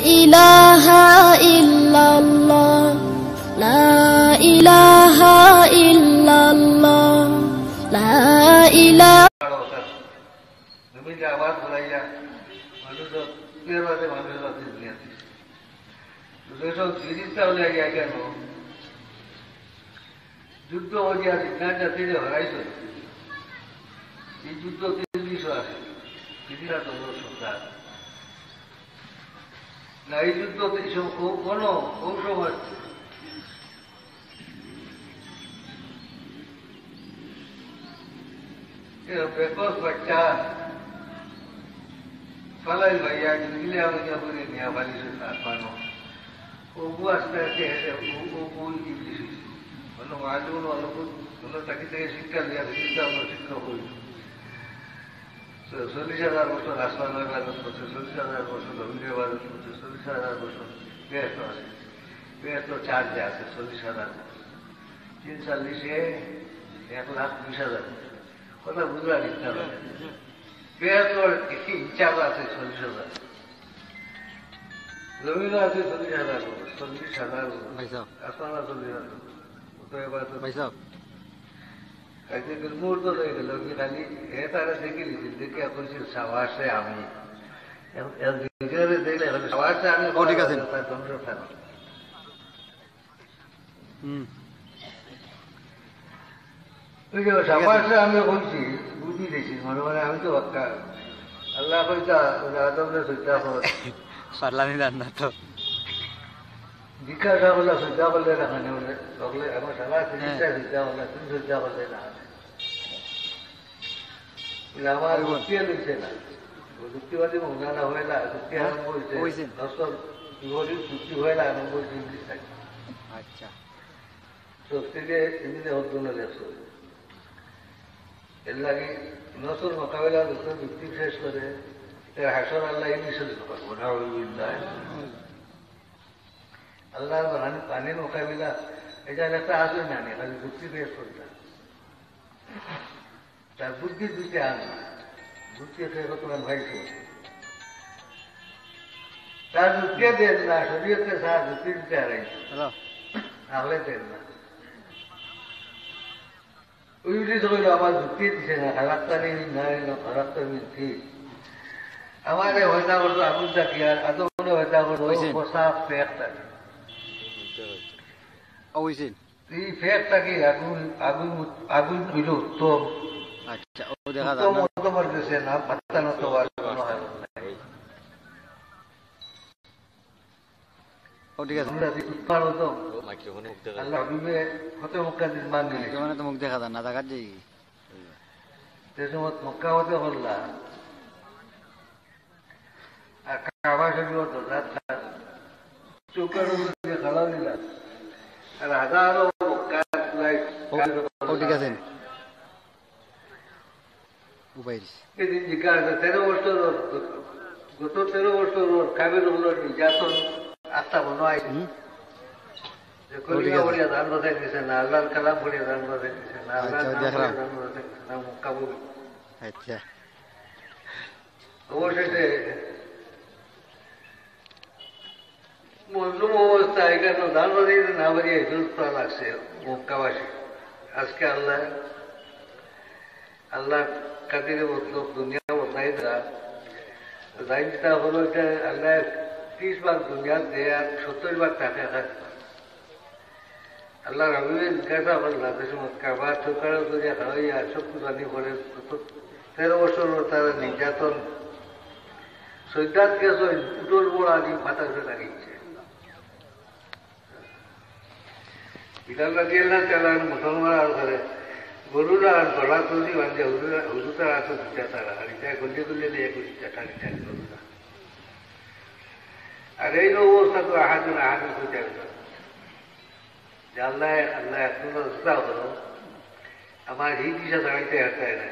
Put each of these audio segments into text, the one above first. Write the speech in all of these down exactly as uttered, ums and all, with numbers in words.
ইলাহা ইল্লাল্লাহ, লা ইলাহা ইল্লাল্লাহ, লা ইলাহা। জমিনে আবার ঘুরাইয়া মানুষ, তেরো হাজার মানুষ আছে দুনিয়াতে। তো যেসব জিনিসটা হলে আগে কেন যুদ্ধ করিয়া ইসলাম জাতিরে হরাইছে। এই যুদ্ধ তিন বিষয় আছে, তিনটা দল সরকার। না, এই যুদ্ধ তো এইসব কো-, কোনো, কোন সময় এ বেকস বাচ্চা ফালাই ভাইয়া, গিলে আমাকে করে নিয়ে বালিশ আসমানো। ও বউ আস্তে আস্তে হেঁটে, ও, ও, ও ইবলিশ হইছে। বললো, "ওয়াজুল অলকুল", বললো, "তাকে থেকে শিক্ষা দিয়া, শিক্ষা আমরা শিক্ষা করি।" তো চল্লিশ হাজার বছর আসমানর ইবাদত করছে, চল্লিশ হাজার বছর জমিনর ইবাদত করছে, চল্লিশ হাজার বছর বেহেশত আছে। বেহেশত চার্জে আছে চল্লিশ হাজার বছর। তিন চল্লিশে এক লাখ বিশ হাজার বছর। কথা বুঝলা ঠিক না? বেহেশতর ইনচার্জ আছে চল্লিশ হাজার। জমিনও আছে চল্লিশ হাজার বছর, চল্লিশ হাজার বছর। ভাই সাহেব। আসমানও চল্লিশ হাজার বছর। অতএব আর তো ভাই সাহেব। কাজে দুর্মুহূর্ত হয়ে গেল, কি খালি এ তারা দেখে নিয়েছিল, দেখে এখন সে সাবাসে আমি। এর, এর দিকে দেখলে এখন সাবাসে আমি ও, ঠিক আছে। তার ধ্বংস ফেলা। হুম। ওই যে ঠিক আছে। সাবাসে আমি বলছি, বুদ্ধি দিয়েছি, মনে মনে আমি তো বাক্কা। আল্লাহ কইতা, ওই আদমরে সইতা কর। পারলানি রান্না তো। জিজ্ঞাসা করলে সইতা করলে না, মানে, বলে, বলে, এখন সারা হ্যাঁ। সিরিজটা সইতা করলে, তুমি সইতা করলে না। বলে, আমার যুক্তি লইছে না। ও যুক্তিবাদী মৌলানা হয় না, যুক্তি হ্যাঁ, আরম্ভ হইছে। হইছে। নসর বিপরীত যুক্তি হয় না, আরম্ভ হইছে ইংলিশ থেকে। আচ্ছা। সব থেকে ইংলিশে হদ্দুনা লেখছে। এর লাগি নসর মোকাবেলা যখন যুক্তি শেষ করে, তার হাসর আল্লাহ ইংলিশে লিখতে পারবো না, ওই বিল্লাহ। আল্লাহর বাণী, বাণীর মোকাবিলা, এটা একটা আসবে না, খালি যুক্তি পেশ করতে। তার বুদ্ধি দিতে আন, যুক্তি পেশ করতে পারেন ভাই তো। তার যুক্তি দেন না, শরীয়তে স্যার যুক্তি দিতে হারাই। হ্যালো। তাহলে দেন না। ওই উঠে তো কইলো, "আমার যুক্তি দিছে না, খারাপ তানি না, না, খারাপ তানি ঠিক।" আমারে হয়তো করতো আগুন চাকি, আর আদমরে হয়তো করতো হইছে। পোশাক, প্যাক তানি। ও, হইছে। এই প্যাক তাকি আগুন, আগুন, আগুন হইল উত্তম। আচ্ছা, ও দেখা উত্তম যায় না। উত্তম আর দেশে না, মাথা নত হওয়ার কোনো হালত নাই। ও, ঠিক আছে। আমরা যে উৎপাদন হতো, মাইক্রোফোনে মুখ দেখা যায়। আল্লাহ হাবিবে ফতে মক্কা নির্মাণ দিলে। মাইক্রোফোনে তো মুখ দেখা যায় না, দেখা যায়। যে সময় মক্কা হতে বললা, আর কাবা শরীফ হতো, রাত চৌকার উপরে খাড়া দিলা। আর হাজারো মক্কা লাইট ও, ও, ঠিক আছে। উবাইল। এদিন জিজ্ঞাসা, তেরো বছর ওর, গত তেরো বছর ওর কাবির হলো নির্যাতন আত্মা মনে হয়। হুম। যে ও, ঠিক কলিমা আছে। পড়িয়া জান বাঁচাই দিছে না, আল্লাহর কালাম পড়িয়া জান বাঁচাই দিছে না, আল্লাহর আচ্ছা, নাম দেখলাম। পড়িয়া জান বাঁচাই দিছে না, মুখ কাবুল। আচ্ছা। অবশেষে মজলুম অবস্থায় কেন জান বাঁচাইতে না পারিয়া হিজরত করা লাগছে মক্কাবাসী। আজকে আল্লাহ, আল্লাহ কাদিরে বদলক, দুনিয়া বদলাই দেরা। জাইন কিতা হলো যে আল্লাহ ত্রিশ ভাগ দুনিয়াত দেয় আর সত্তর ভাগ থাকে। আল্লাহর হাবিবে জিজ্ঞাসা করলা, যে সময় কাবা চৌকার উপরে খাড়াইয়া চক্ষু পানি পড়ে, তেরো বছর তারা নির্যাতন, সৈদাত গেছে, উঠোর বড় আদি মাথা উঠে দাঁড়িয়েছে। বিলাল রাদিয়াল্লাহু তাআলা আনহু মুসলমান আর করে, গরুরা আর গলা তুলি বান্ধে হুজুরা, হুজুরা আছে দুইটা তারা, আর এটা গলিয়ে গলিয়ে নিয়ে গেছে চাটা চাটা গরুরা। আর এই অবস্থা তো আহাদুন আহাদুন হয়ে যাবে। যে আল্লাহ, আল্লাহ এত চিন্তা করো, আমার এই দিশা দাঁড়াইতে হাঁটতে না।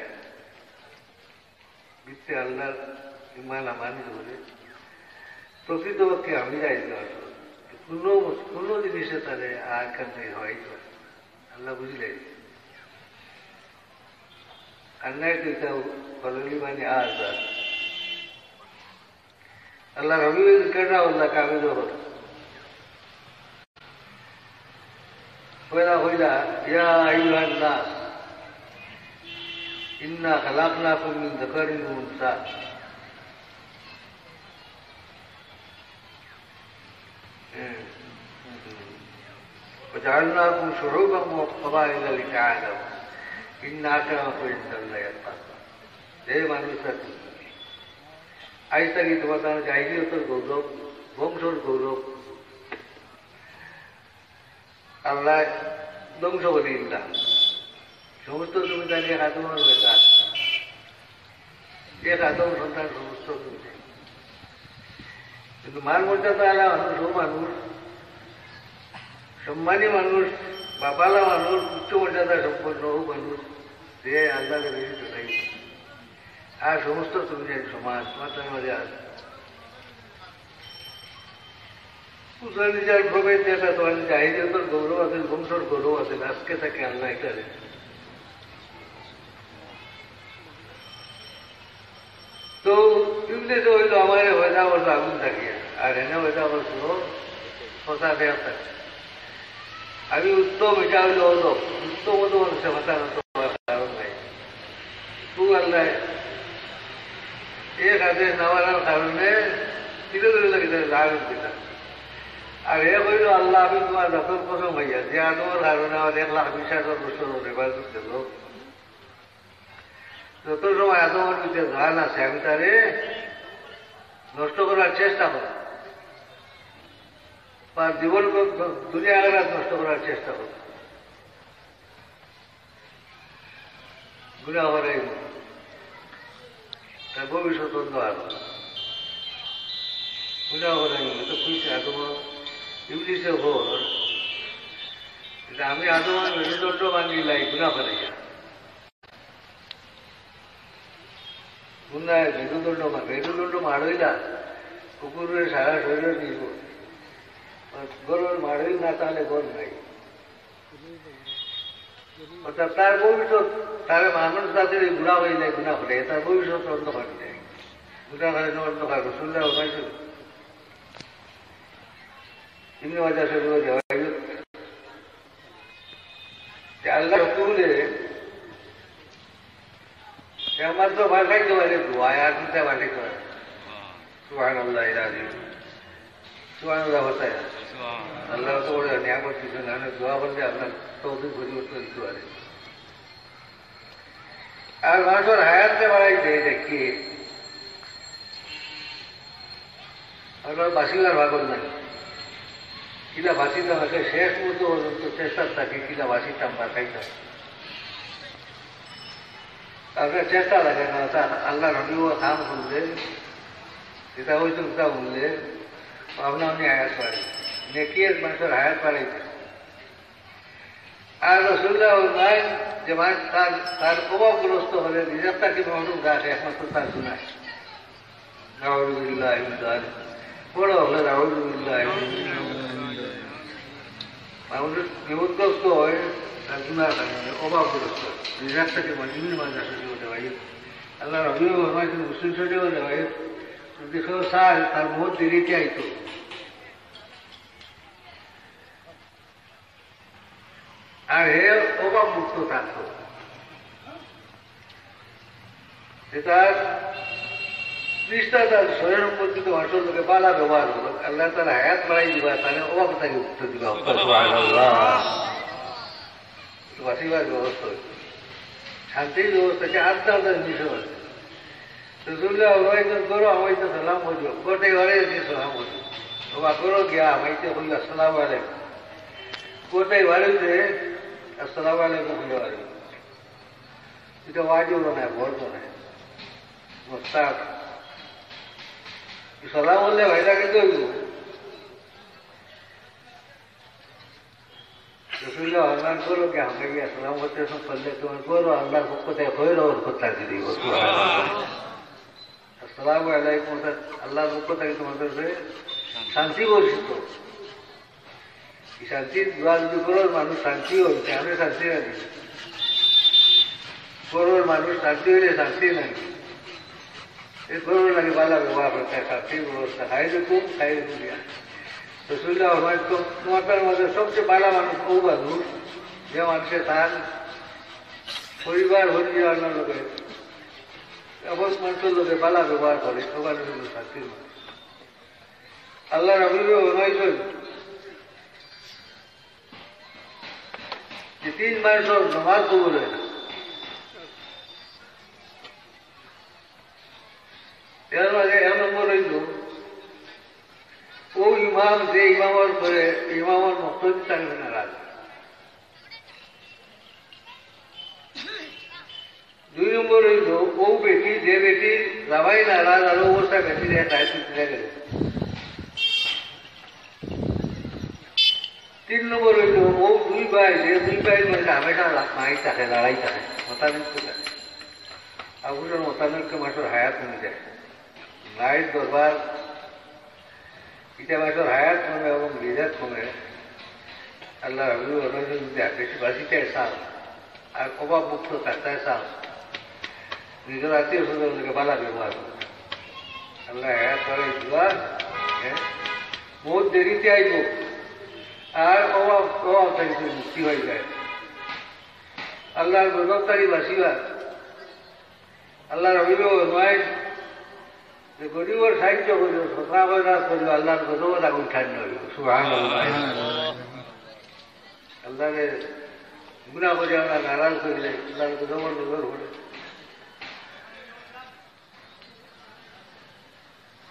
বিত্তে আল্লাহর ইমান আমানি করে। প্রকৃতপক্ষে আমি যাই না আসলে। কোনো, কোনো জিনিসে তাহলে আর কাছে হয়তো আল্লাহ বুঝলেন। আল্লাহ তো এটা বলেনি মানে আর আল্লাহর হাবিবে জিজ্ঞাসা করলা কাফির অকল। পয়লা কইলা, "ইয়া আইয়ুহান নাস, ইন্না খালাকনাকুম মিন যাকারিন ওয়া উনসা।" "ওয়া জাআলনাকুম শুউবান ওয়া ক্বাবাইলা লিতাআরাফু। ইন্না আকরামাকুম ইনদাল্লাহি আতকাকুম।" হে মানুষ জাতি, আইজ থাকি তুমার জাহিলিয়তর গৌরব, বংশর গৌরব, আল্লায় ধ্বংস করি দিলা। সমস্ত জমিদারি এক আদমর বেটা, এক আদম সন্তান সমস্ত জমিদারি। কিন্তু মান মর্যাদা আলা মানুষ, ও মানুষ, সম্মানী মানুষ, বাপালা মানুষ, উচ্চ মর্যাদা সম্পন্ন ও মানুষ, যে আল্লাহরে বেশি দেখাই। আর সমস্ত জমিদারি সমান, মাথার মাঝে আর উসমানী যার প্রভেদ যেটা তোমার জাহিলিয়তর গৌরব আছে, বংশর গৌরব আছে, আজকে তাকে আল্লাহ এটা দেন। তো ইবলিসে হইল আমার হয়তো অবশ্য আগুন থাকিয়া, আর এনে হয়তো অবশ্য কথা দেয়া থাকে। আমি উত্তম, এটা হইল অধম। উত্তম অধম মানুষের কথা না তো কারণ নাই। খুব আল্লাহ এক হাতে নেওয়ার কারণে ধীরে ধীরে লাগে তার রাগ উঠবে না। আর এ কইল, "আল্লাহ, আমি তোমার জাতর কসম খাইয়া, যে আদমর কারণে আমার এক লাখ বিশ হাজার বছর ওর হেফাজত দিল, যত সময় আদমর ভিতরে জান আছে, আমি তারে নষ্ট করার চেষ্টা করব, তার জীবন, দুনিয়া আখেরাত নষ্ট করার চেষ্টা করব।" গুনাহ করাইব, তার ভবিষ্যৎ অন্ধকার। গুনাহ করাইব, তো খুশি আদম, ইবলিসে খবর, যে আমি আদমর মেরুদণ্ড ভাঙিলাই গুনাহ করাইয়া। গুনাহ মেরুদণ্ড মা-, মেরুদণ্ড মাড়ইলা, কুকুরের সারা শরীরে নিব। আর গরুর মাড়ইল না, তাহলে গর নাই। অর্থাৎ তার ভবিষ্যৎ, তার মানুষ যাতে এই বুড়া হয়ে যায়, গুণা করে, তার ভবিষ্যৎ অন্ধকার হয়ে যায়। গুণা করে না অন্ধকার, রসুল্লাহ হয়েছে। ইবনে মাজাহ শরীফে দেওয়া হয়েছে। যে আল্লাহ রসুলে একমাত্র ভাষাই তো পারে দোয়া, আর দুটা ভাষাই তো পারে। সুবহানাল্লাহ, ইলাহি। সুবহানাল্লাহ হতা হ্যায়। আল্লাহ তো বড় নিয়ামত দিয়েছেন, আমি দোয়া করলে আপনার তৌফিক পরিবর্তন দিতে পারে। আর মানুষের হায়াতকে বাড়াইতে দেখি, আমরা বাঁচিবার ভাগল নাই। কিলা বাঁচিতাম, একে শেষ মুহূর্ত পর্যন্ত চেষ্টা থাকি, কিলা বাঁচিতাম, বাঁচাইতাম। আপনার চেষ্টা লাগে না, তা আল্লাহর নবীও কাম করলে, যেটা হইতো ওটা বললে, ভাবনা উনি হায়াত বাড়ে। নেকি এক মানুষের হায়াত বাড়াইতে। আর রসুল্লাহ নাই যে মানুষ তার, তার অভাবগ্রস্ত হলে নিজের তাকে মহরুম রাখে, একমাত্র তার গুনাহ। নাউজুবিল্লাহ মিন যালিক। বড় হলে নাউজুবিল্লাহ মিন যালিক। মানুষ বিপদগ্রস্ত হয়, তার গুনাহ থাকে, মানে অভাবগ্রস্ত। নিজের তাকে মহরুম রাখে, হতে ভাই। আল্লাহ রবিও ফরমাইছেন মুসলিম শরীফে, হতে ভাই, যদি কেউ চায়, তার মত দেরিতে আইতো। আর হে অভাব মুক্ত থাকতো। এটার পৃষ্ঠা তার স্বয়ং সম্পর্কিত মানুষের লোকে বালা ব্যবহার হলো। আল্লাহ তার হায়াত বাড়াই দিবা, তাহলে অভাব তাকে মুক্ত দিবা। সুবহানাল্লাহ। একটু বাঁচিবার ব্যবস্থা হইতো। শান্তির ব্যবস্থা কি আস্তে আস্তে মিশে আছে। রসুল্লাহ, ওরা একজন করো, আমাইতে সালাম করিও। গোটাই ওরা এসে সালাম করিও। ওবা করো গিয়া, আমাইতে কইও, "আসসালামু আলাইকুম।" গোটাই বাড়িতে, "আসসালামু আলাইকুম" কইয়া বাড়ি। এটা ওয়াজিব না, ফরজ না। মুস্তাহাব। সালাম করলে ভাইটাকে কইব। রসুল্লাহ ফরমান করো কি, আমরা কি আসলাম করতে সব করলে তোমার করো, আল্লাহর পক্ষ থেকে খৈর বরকত তাকে দিব। আসসালামু আলাইকুম, অর্থাৎ আল্লাহর পক্ষ থেকে তোমাদের উপরে শান্তি বর্ষিত। এই শান্তির দোয়া যদি করো, মানুষ শান্তি হইতে, আমি শান্তি রাখি। করো, মানুষ শান্তি হইলে শান্তি নাই। এরপরেও লাগে ভালা ব্যবহার করতে, তার সেই ব্যবস্থা, খাই দেখুন, খাই দেখুন দিয়া। রসুল্লাহ ফরমাইন, তো তোমাদের মাঝে সবচেয়ে ভালা মানুষ ও মানুষ, যে মানুষে তার পরিবার পরিজনের লগে, এমন মানুষের লগে ভালা ব্যবহার করে, ও মানুষ হলো শান্তির মানুষ। আল্লাহ রাবুল ফরমাইছেন যে তিন মানুষর নামাজ কবুল হয় না। এর মাঝে এক নম্বর হইল, ও ইমাম যে ইমামর করে, ইমামর মুক্তাদি তার নারাজ। দুই নম্বর হইল, ও বেটি, যে বেটি জামাই নারাজ আর অবস্থা বেটি নিয়ে তাই তুলতে গেল। তিন নম্বর হইল, ও দুই ভাই, যে দুই ভাই মানে হামেশা লা-, মাই থাকে, লড়াই থাকে, মতানৈক্য থাকে। আবুজর মতানৈক্য মাসর হায়াত কমে যায়। নাইট দরবার, ইটা মাসর হায়াত কমে এবং রিজাত কমে। আল্লাহ রবি ওরা যদি বেশি বাঁচিতে চাও, আর অভাব মুক্ত থাকতে চাও, নিজের আত্মীয় স্বজনকে ভালা ব্যবহার করো। আল্লাহ হায়াত করে দিবা, হ্যাঁ? বহুত দেরিতে আইব, আর অভাব, অভাব থাকি মুক্তি হয়ে যায়। আল্লাহর গজব থাকি বাঁচিবা। আল্লাহর হাবিবে ফরমাইন যে গরিবর সাহায্য করিও, সদকা খয়রাত করিও, আল্লাহর গজবর আগুন ঠান্ডা হইব। সুবহানাল্লাহ। আল্লাহরে গুনাহ করি আমরা নারাজ করলে আল্লাহর গজবর নজর পড়ে।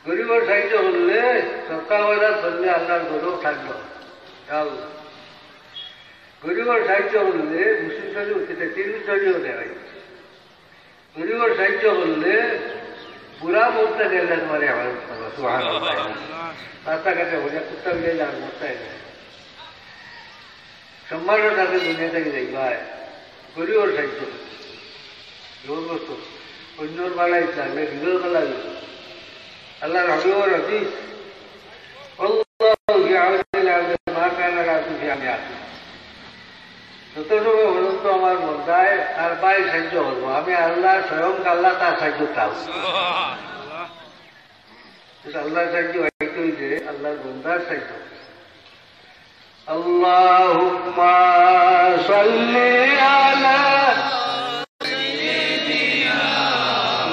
গরিবর সাহায্য করলে, সদকা খয়রাত করলে আল্লাহর গজব ঠান্ডা হয়। ইয়া আল্লাহ। গরিবর সাহায্য করলে মুসলিম শরীর উঠতে তিন শরীর হতে হয়। গরিবর সাহায্য করলে বুড়া মরতে গেলে তোমার হেফাজত করবো। সুবহানাল্লাহ। রাস্তাঘাটে হলে কুত্তা বিলাই আর মরতে গেলে সম্মানর সাথে দুনিয়া থাকি যাইবায়। গরিবর সাহায্য করতে। জবরদস্ত। অন্যর বালাই চাইলে নিজের বালাই। আল্লাহর হাবিবর হাদিস, "আল্লাহু ফি আউনিল আবদি মা কানাল আবদু ফি আউনি আখিহি।" যত সময় পর্যন্ত আমার বন্দায় তার ভাইর সাহায্য করবো, আমি আল্লাহ স্বয়ং আল্লাহ তার সাহায্য চাও। কিন্তু আল্লাহর সাহায্য পাইতে হইলে আল্লাহর বন্দার সাহায্য। اللهم صل على سيدنا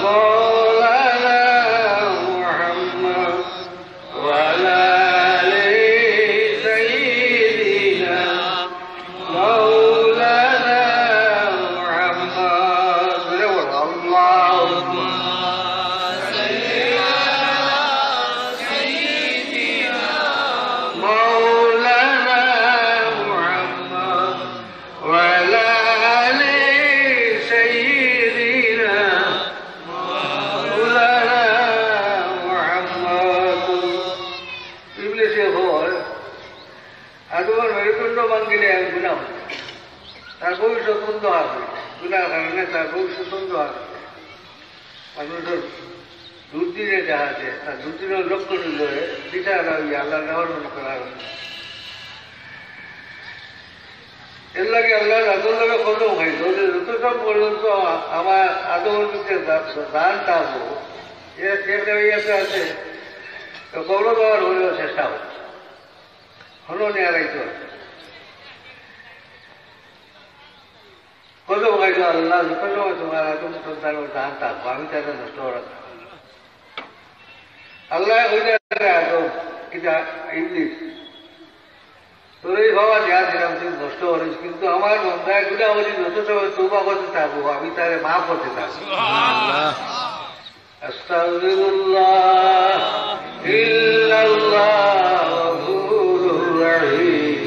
مولانا محمد وعلى آل سيدنا مولانا محمد. اللهم صل على سيدنا مولانا محمد وعلى آل سيدنا مولانا محمد. ইবলিসে কয়, আদমর মেরুদণ্ড ভাঙ্গিলে এক গুনাহ। তার ভবিষ্যৎ অন্ধকার। গুনার কারণে তার ভবিষ্যৎ অন্ধকার। মানুষের দুর্দিনে দেখা যায়, তার দুর্দিনের লক্ষণ হইল বিচার হইয়া আল্লাহ নাফরমানি করা হইল। এর লাগি আল্লাহর আদমর লগে কসম খাইল যে যতক্ষণ পর্যন্ত আমার আদমর ভিতরে দা-, দান থাকবো, এর, এর জায়গায় আছে, তো কবর দেওয়ার হলেও চেষ্টা হবে। হলো নিয়ে আর এই তো। কত বকাইছো আল্লাহ, যত সময় তোমার আদম সন্তান ও জান থাকবো, আমি তাদের নষ্ট করার। আল্লাহ কইলে, "আদম, কিতা ইবলিস, তোর এই বাবা যা দিলাম, তুই নষ্ট করিস, কিন্তু আমার বন্দায় গুণা করি যত সময় তৌবা করতে থাকবো, আমি তারে মাফ করতে থাকবো।" আল্লাহ। أستغفر الله إن الله غفور رحيم.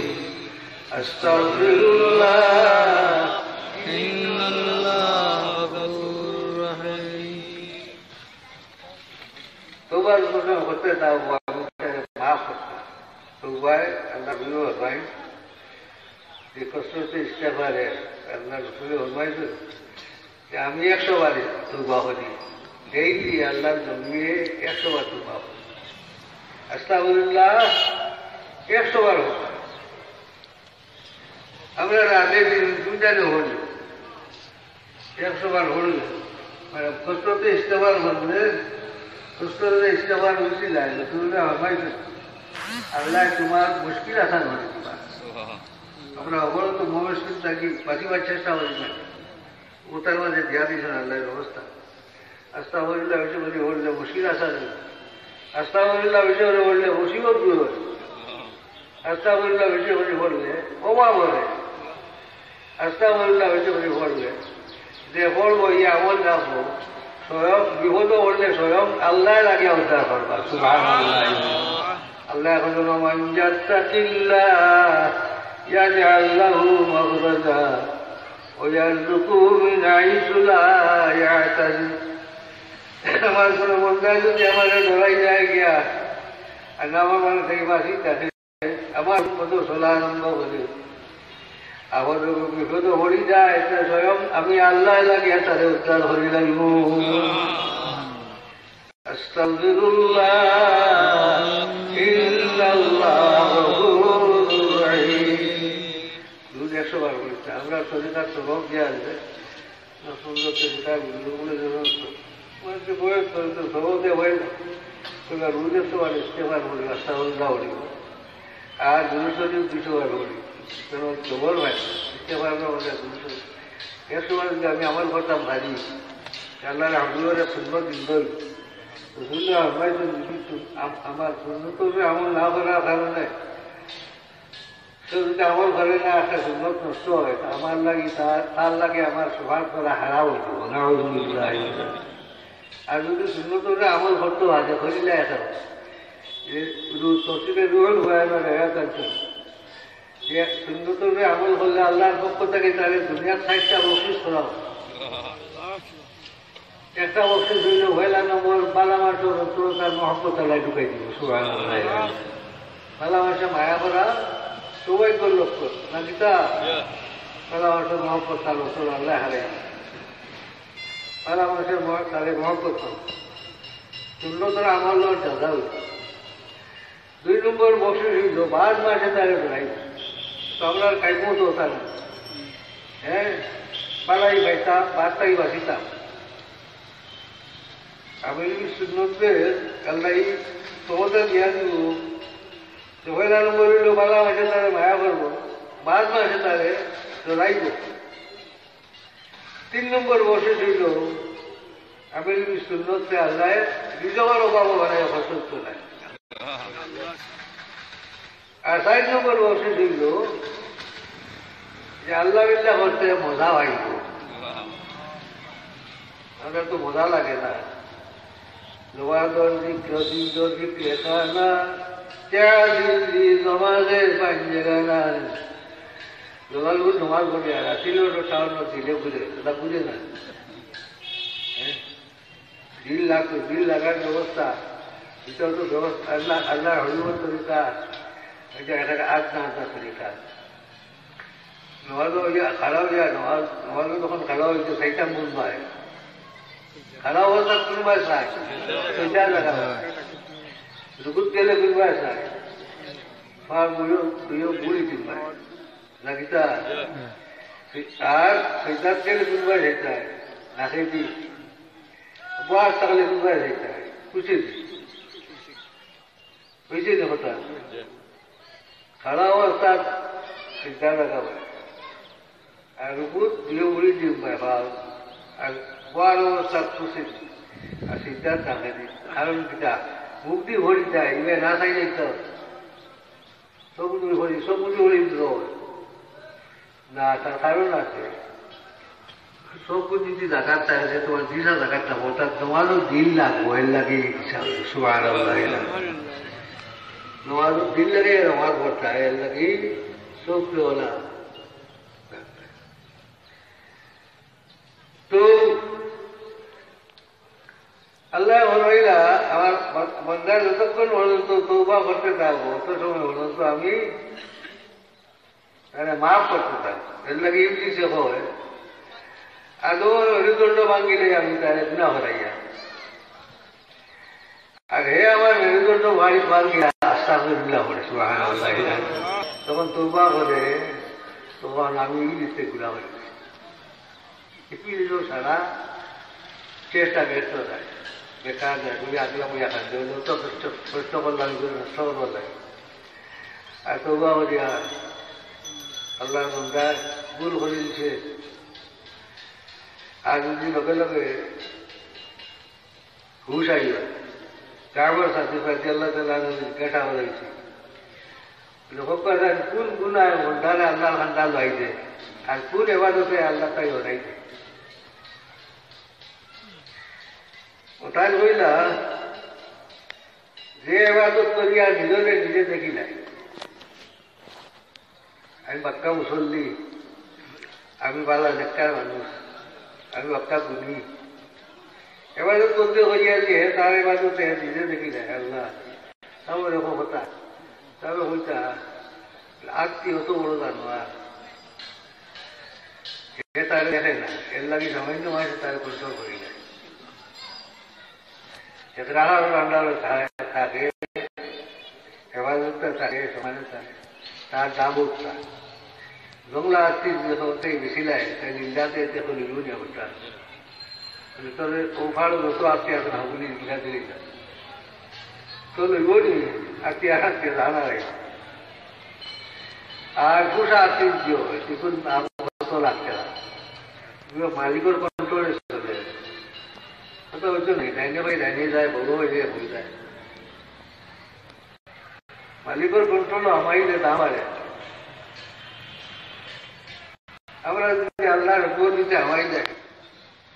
أستغفر الله إن الله غفور رحيم. তওবার ঘোষণা করতে দাও, আমি তারে মাফ করতে। তওবায় আল্লাহ বিরোধ হয়। যে কসরতে ইস্তেগফারে আল্লাহ রসুলে ফরমাইছেন, যে আমি একশো বার তওবা করি, ডেইলি আল্লাহর জমিয়ে একশো বার তওবা করি, আস্তাগফিরুল্লাহ একশো বার করি। আমরা রাতে দিন দুইটারে হই, একশো বার হই, মানে কসরতে ইস্তেগফার করলে রসুলুল্লাহ ইস্তেগফার করছিলা, রসুলুল্লাহ ফরমাইছইন, "আল্লাহ তোমার মুশকিল আসান করি দিবা।" আমরা অবরত মুশকিল থাকি বাঁচিবার চেষ্টা করি না, ওটার মাঝে দিয়া দিছইন আল্লাহর ব্যবস্থা। আস্তাগফিরুল্লাহ বেশি করি পড়লে মুশকিল আসান অয়, আস্তাগফিরুল্লাহ বেশি করি পড়লে মুসিবত দূর অয়। আস্তাগফিরুল্লাহ বেশি করি পড়লে অভাব অয়। আস্তাগফিরুল্লাহ বেশি করি পড়লে, যে পড়বো ই আমল রাখবো, স্বয়ং বিপদো পড়লে স্বয়ং আল্লাহ লাগিয়া উদ্ধার করবা। সুবহানাল্লাহ। আল্লাহ কইছইন, "ওমান ইয়াত্তাকিল্লাহ ইয়াজআল লাহু মাখরাজা ওয়া ইয়ারযুকহু মিন হাইসু লা ইয়াহতাসিব।" আমার কোনো বন্দা যদি আমারে ডরাই যায় গিয়া, আর না আমার মানে সেই মাসি তাকে আমার মতো চলা আরম্ভ করে, আবার যখন বিপদে পড়ি যায়, তে স্বয়ং আমি আল্লাহ লাগিয়া তারে উদ্ধার করি লাইমু। আস্তাগফিরুল্লাহ, ইন্নাল্লাহ গফুরুর রহিম। দুরুদ একশো বার পড়ি। আমরা তরিকার সবক দিয়া আছে, না, সুন্দর তরিকা, গুলো গুলো যেন মানে, যে বয়স হয়তো সবক দেওয়া হয় না। তবে রুজে তো আর ইস্তেগফার পড়ি, আস্তাগফিরুল্লাহ পড়ি। আর দুরুদ শরীফ দুইশো বার পড়ি। কেন জবর ভাই, ইস্তেগফার না পড়লে দুরুদ শরীফ। একশো বার যদি আমি আমল করতাম পারি, আল্লাহর হাবিবের সুন্নত জিন্দগি। রসুলুল্লাহ ফরমাইছইন, যদি তু-, আম-, আমার সুন্নতর উপরে আমল না করার কারণে কেউ যদি আমল করে না, একটা সুন্নত নষ্ট হয়, তা আমার লাগি, তার, তার লাগি আমার সবার করা হারাম অইতো। নাউজুবিল্লাহ। আর যদি সুন্নতর উপরে আমল করতে হয়, যে করিলে এখন, এই রু-, তফসিরে রুহুল বয়ানর আয়াত আছে, যে সুন্নতর উপরে আমল করলে আল্লাহর পক্ষ থেকে তারে দুনিয়ার ষাইটটা বকশিশ করা হয়। একটা বকশিশ অইল, পয়লা নম্বর, ভালা মানষর অন্তরো তার মহব্বত আল্লায় ঢুকাই দিবো। সুবহানাল্লাহ। ভালা মানষে মায়া করা সৌভাগ্যর লক্ষণ, না কিতা? ভালা মানষর মহব্বত তার অন্তরো আল্লায় হারাই দিবো। ভালা মানষর মহ-, তারে মহব্বত করে। সুন্নতর আমল অইল জাদা অইল। দুই নম্বর বকশিশ অইল, বাদ মাসে তারে বেড়াই। তো আমরা খাইবো তো তার, হ্যাঁ, বালাই পাইতাম, বাদ তাই বাঁচিতাম। আমি যদি সুন্নতরে আল্লাহ এই ক্ষমতা দিয়া দিব, তো পয়লা নম্বর অইল, বালা মাসে তারে মায়া করবো, বাদ মাসে তারে ডরাইবো। তিন নম্বর বকশিশ অইল, আমি যদি সুন্নতরে আল্লাহ রিজকর অভাব বানাই অসুস্থ নাই। আর চার নম্বর বকশিশ অইল যে আল্লাহ বিল্লাহ করতে মজা পাইব। আমরা তো মজা লাগে না। নমাজর জিকির, দিলর জিকির, খানা, কে দিল দি নমাজে পাঞ্জেরা না। নমাজ, নমাজ পড়ে আর আসিল তো টাউন দিলে বুঝে, এটা বুঝে না। হ্যাঁ? দিল লাগতো, দিল লাগার ব্যবস্থা, এটা তো ব্যবস্থা, আল্লাহ, আল্লাহ হরিমত তরিকা, এটা একটা আধা আধা তরিকা। নমাজ অইয়া, খাড়া অইয়া, নমাজ, নমাজ যখন খাড়া অইতে চাইতাম কোন ভাই? খাড়া অবস্থা কোন ভাই চায়? সেটা দেখা হয়। রুকুত গেলে কোন ভাই চায়? পা দুইও, দুইও গুলি দিন ভাই। না কিতা? আর সেটা গেলে কোন ভাই চায়? না খাইতি। বয়স থাকলে কোন ভাই চাইতে হয়? উচিত। অইছে নি কথা? খাড়া অবস্থাত সিজদা লাগাবো। আর রুকুত দুইও গুলি দিন ভাই, ভালো। আর বওয়ার অবস্থাত উচিত। আর সিজদা থাকে নি। কারণ কিতা? মুখ দি ভরি যায়, ইবে না খাইলে তো। সব কিছু ভরি, সব কিছু ভরি দিল। না, তার কারণ আছে। সব কিছু যদি জাকাত থাকে, যে তোমার দিশা জাকাত না, অর্থাৎ তোমারও দিল লাগবো, এর লাগে এই হিসাবে। সুবহানাল্লাহ। তোমারও দিল লাগে, নমাজ পড়তে হয়, এর লাগে সব কিছু ওলা। তো আল্লাহ বলইলা, আমার বন-, বন্দা যতক্ষণ পর্যন্ত তওবা করতে থাকবো, অত সময় পর্যন্ত আমি তারে মাফ করতে থাকবো। এর লাগি ইবলিসে কয়, আদমর মেরুদণ্ড ভাঙ্গিলে আমি তারে গুনা হরাইয়া। আর হে আমার মেরুদণ্ড ভারি ভাঙ্গিয়া আস্তাগফিরুল্লাহ পড়ে, সুবহানাল্লাহ। তখন তওবা করে, তখন আমি ইবলিসে গুনা হই। ইবলিসও সারা চেষ্টা ব্যর্থ যায়। বেকার যায়, বলি, "আগলা বইয়া খান, যে লোক তো কষ্ট, কষ্ট করলাম, এগুলো নষ্ট করবার লাগে।" আর তবুও বলিয়া, আল্লাহর বান্দা ভুল করে দিছে। আর যদি লগে লগে হুশ আইল, কারবার সাথে সাথে আল্লাহ তাআলা জিজ্ঞাসা করা হয়েছে, বলে, "হক কথা, কোন গুনায় বন্দারে আল্লাহর খান্দা লইছে, আর কোন এবাদতে আল্লাহ তাই হরাইছে?" ওটাই কইলা, "যে এবাদত করি আর নিজরে নিজে দেখি নাই, আমি বাক্কা মুসল্লি, আমি বালা নেককার মানুষ, আমি বাক্কা গুণী, এবাদত করতে করি আর যে হে তার এবাদতে হে নিজে দেখি নাই, আল্লাহ।" তাও এরকম কথা। তবে কইতা, আত্তি অত বড় জানোয়ার, হে তারে দেখে না, এর লাগি সামান্য মানুষ তারে কন্ট্রোল করি না। এক রাখাল আন্ডারে থা-, থাকে, হেফাজতে থাকে, সমানে থাকে, তার দাম উঠতা। জংলা আত্তি যখন থেকে বেশি লাগে, তাই নিন্দাতে এতে করে ইউনি অবস্থা। বলে, "তোর ও ফাড়ো যত আত্তি আছে না, ওগুলি নিন্দা দিলি না।" তো লইব নি, আত্তি আর আত্তি জানা লাগে। আর পোষা আত্তি দিও, এখন দাম কত লাগছে না। এগুলো মালিকের কন্ট্রোলে চলে। কথা হচ্ছে নেই, ডাইনে ভাই ডাইনে যায়, বড় হয়ে যায়, হয়ে যায়। মালিকের কন্ট্রোল আমাই যে দাম আরে। আমরা যদি আল্লাহর হুকুম দিতে আমাই যাই,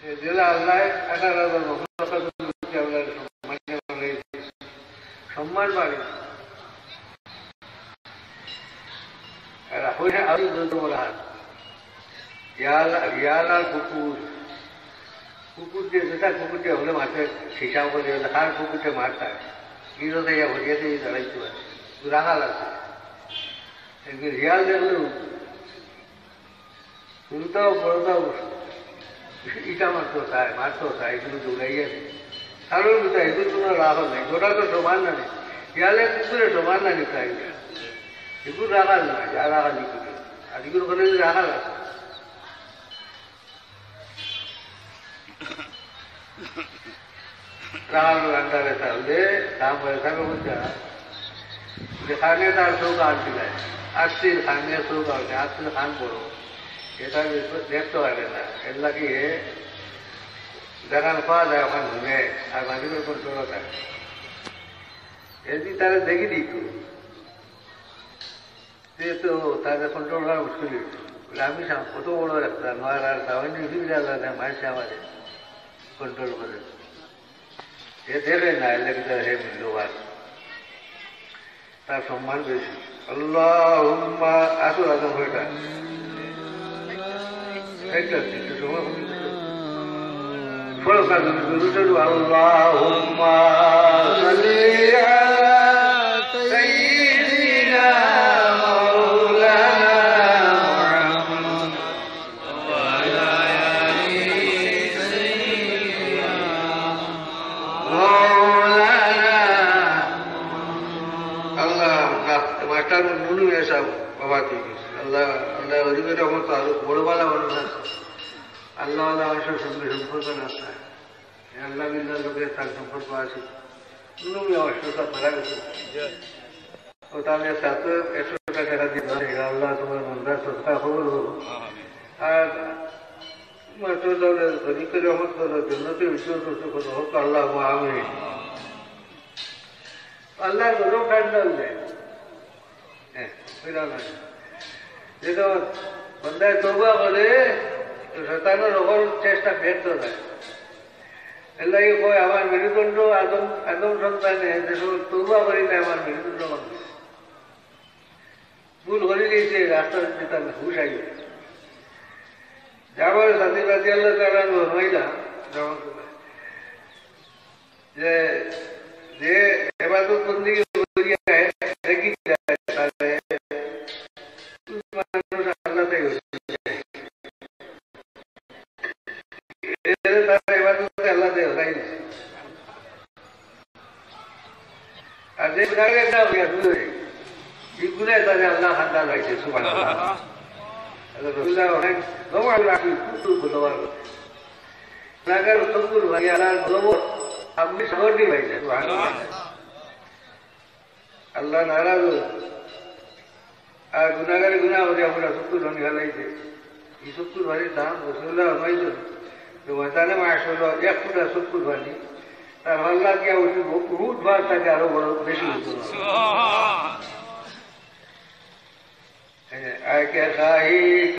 এ জেলা আল্লাহ আঠারো হাজার বছর কথা বলতে আল্লাহর সম্মান বাড়ে, সম্মান বাড়ে। আর এখন আমি বলতে বলা হয়, ইয়াল, ইয়াল আর কুকুর, কুকুর যে যেটা কুকুর যে হলে মাঠে হিসাব করে, হলে কার কুকুরকে মারতা, গিরো দেয়া ভরিয়ে দিয়ে দাঁড়াইতে পারে, রাখাল আছে। একদিন হিয়াল দেখলে হুরুতাও বড়তাও ইটা মারতো চায়, মারতো চায়, এগুলো দৌড়াইয়া দেয়। কারণ ইটা এগুলো কোনো রাগ নেই, গোটা তো সমান না নেই। ইয়ালে কুকুরে সমান না নেই তাই। এগুলো রাখাল না, যা রাখাল এগুলো। আর এগুলো ওখানে রাখাল আছে। রাখাল আন্ডারে তাহলে দাম হয়ে থাকে বুঝছে না? যে খানে তার চোখ আনতে যায়, আত্তির খানে চোখ আনতে, আত্তির খান বড়, এটা দেখতে পারে না। এর লাগে দেখান পাওয়া যায় ওখানে ঘুমে, আর বাকিদের কন্ট্রোল থাকে। এদিন তারা দেখি দিত, সে তো তাদের কন্ট্রোল করা মুশকিল হয়েছে। বলে, "আমি সাম-, কত বড় একটা নয় আর দাওয়ানি ফিরে আলাদা মায়ের সে আমাদের কন্ট্রোল করে।" এ দেবে না, এলে কিন্তু হে মূল্যবান, তার সম্মান বেশি। আল্লাহুম্মা, আসল আদম হয়েটা। একটা দিতে সময় কমে গেছে। ফরকান দুরুদ শরীফ, আল্লাহুম্মা সাল্লি আলা সাইয়্যিদিনা মাওলানা মুহাম্মদ। আল্লাহ, না, মাস্টার নুনু এসব বাবা ঠিক আছে। আল্লাহ, আল্লাহ, ওদিকে যখন তো আরো বড় বালা মানুষ আছে, আল্লাহ, আল্লাহ, মানুষের সঙ্গে সম্পর্ক না থাকে। আল্লাহ বিল্লাহ লোকের তার সম্পর্ক আছে। নুনু অসুস্থতা মারা গেছে। ও তাহলে সাথে একশো টাকা দিন ধরে, "আল্লাহ, তোমার মনটা সস্তা খবর হলো।" আর মাত্র তাহলে গরিবকে রহমত করো, জন্নতে উজ্জ্বল করতে করো, হোক আল্লাহ, আমিন। আল্লাহর গজব ঠান্ডা হয়ে যায়। হ্যাঁ, বুঝলাম না। যেটা বন্দায় তওবা করে, তো শয়তানের হকল চেষ্টা ব্যর্থ যায়। এর লাগি কয়, "আমার মেরুদণ্ড আদম, আদম সন্তানে যে সময় তওবা করি না, আমার মেরুদণ্ড ভাঙে।" ভুল করি গেছে, রাস্তা দিতে তার হুশ আইবে। জাবর সাথী রাদিয়াল্লাহু তাআলা আনহু ফরমাইলা, রহমতুল্লাহ, যে, যে ইবাদত বন্দেগি করিয়া দেখি যায়, তাহলে মানুষ আল্লাহ তাই হয়ে যায়। এর তার ইবাদতে আল্লাহ তাই হয়ে যায়। আর যে গুনাহগার না হইয়া দূরে, এই গুনায় তারে আল্লাহ খান্দা লাইছে, সুবহানাল্লাহ। আল্লাহ রসুল্লাহ অনেক জমা রাখি, কুটু বুঝবার। গুনাহগার তম্বুর ভাই আল্লাহর জবর। আপনি সাগর দিয়ে ভাই, সুবহানাল্লাহ। আল্লাহ নারাজ অইন। আর গুনাগারে গুনা করিয়া পুরা চক্ষুর পানি ফালাইছে। ই চক্ষুর পানির দাম রাসূলুল্লাহ ফরমাইছইন যে ময়দানে মাহশর এক ফুটা চক্ষুর পানি, তার পাল্লা দিয়া উঠিব, উহুদ পাহাড় থাকি আরো বড়, বেশি উঁচু। সুবহানাল্লাহ। হ্যাঁ, আয় কে খাহি